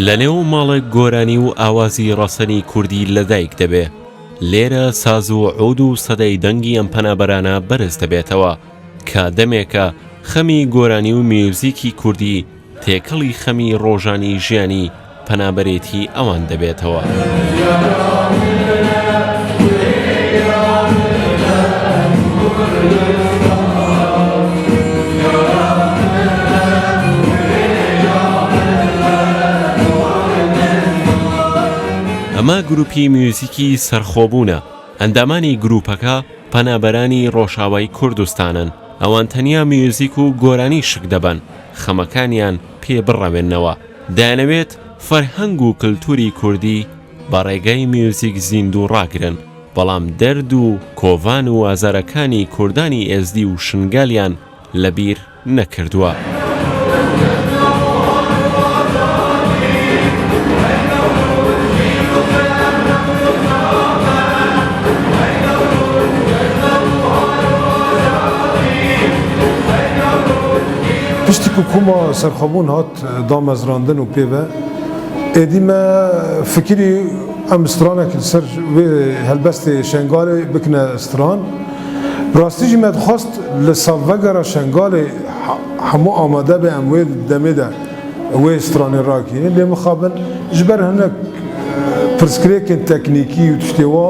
لەنێو ماڵێک گۆرانی و ئاوازی ڕەسەنی کوردی لەدایک دەبێ. لێرە ساز و عود و سەدای دەنگی ئەم پەنابەرانە بەرز دەبێتەوە کە دەمێکە خەمی گۆرانی و میوزیکی کوردی تێکەڵی خەمی ڕۆژانی ژیانی پەنابەرێتی ئەوان دەبێتەوە. ئەمە گروپی میوزیکی سەرخۆبوونە، ئەندامانی گروپەکە پەنابەرانی ڕۆژئاوای کوردستانن، ئەوان تەنیا میوزیک و گۆرانی شک دەبەن خەمەکانیان پێ بڕەوێننەوە، دەیانەوێت فەرهەنگ و کلتوری کوردی بە ڕێگای میوزیک زیندوو ڕاگرن، بەڵام دەرد و کۆڤان و ئازارەکانی کوردانی ئێزدی و شنگالیان لەبیر نەکردووە. پشتی ku koma Serxwebûn hat damezrandin û pê ve êdî me fikirî em stranek li ser vê helbestê Şengalê bikine stran. Bi rastî jî me dixwest li salvegera Şengalê hemû amade be em wê demê de wê stranê rakînin lê mixabin ji ber hinek pirsgirêkên teknîkî û tiştê wa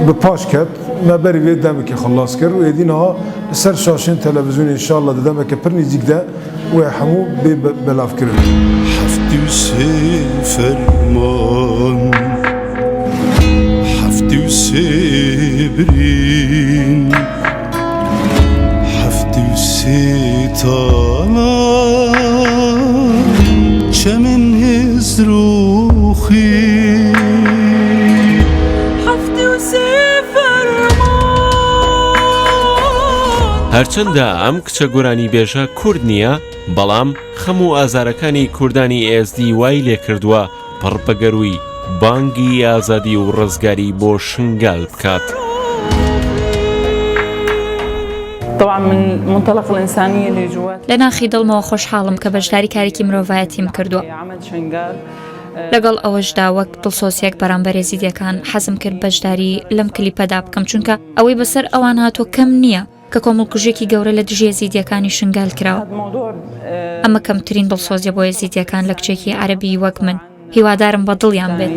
bi paş ket. Me berî vê demekê xilas kir û êdî niha li ser şaşên televîzyonê înşallah di demeke pir nêzîk de wê hemû bê belavkirin. 73 ferman 73 birîn 73 talan çemên hêzr û xwîn. 73 ferman. هەرچەندە ئەم کچە گۆرانیبێژە کورد نییە، بەڵام خەم و ئازارەکانی کوردانی ئێزدی وای لێکردووە پڕ بە گەرووی بانگی ئازادی و ڕزگاری بۆ شنگال بکات. لە ناخی دڵمەوە خۆشحاڵم کە بەشداری کارێکی مرۆڤایەتیم کردووە. لەگەڵ ئەوەشدا وەک دڵسۆزیەک بەرامبەر ئێزیدیەکان حەزم کرد بەشداری لەم کلیپەدا بکەم چونکە ئەوەی بەسەر ئەوان هاتووە کەم نییە کە کۆمەڵکوژیەکی گەورە لە دژی ئێزیدیەکانی شنگال کراوە. ئەمە کەمترین دڵسۆزیە بۆ ئێزیدیەکان لە کچێکی عەرەبی وەک من. هیوادارم بە دڵیان بێت.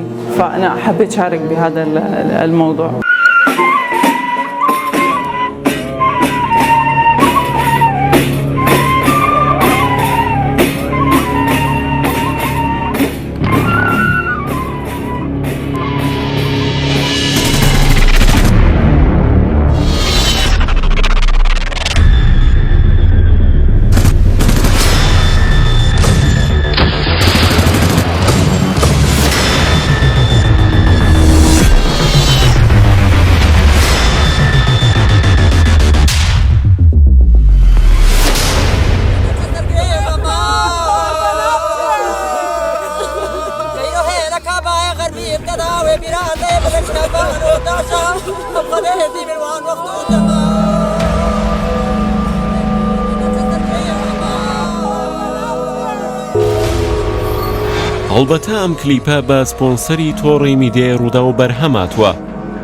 هەڵبەتە ئەم کلیپە بە سپۆنسەری تۆڕی میدیای ڕووداو بەرهەم هاتووە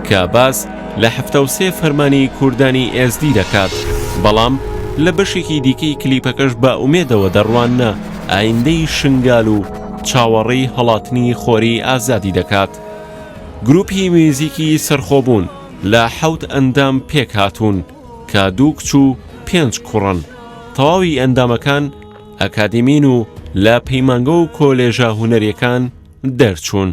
کە باس لە 73 فەرمانی کوردانی ئێزدی دەکات، بەڵام لە بەشێکی دیکەی کلیپەکەش بە ئومێدەوە دەڕواننە ئایندەی شنگال و چاوەڕێی هەڵاتنی خۆری ئازادی دەکات. گروپی میوزیکی سەرخۆبوون لە حەوت ئەندام پێکهاتوون کە دوو کچ و پێنج کوڕن، تەواوی ئەندامەکان ئەکادیمین و لە پەیمانگە و کۆلێژە هونەریەکان دەرچوون.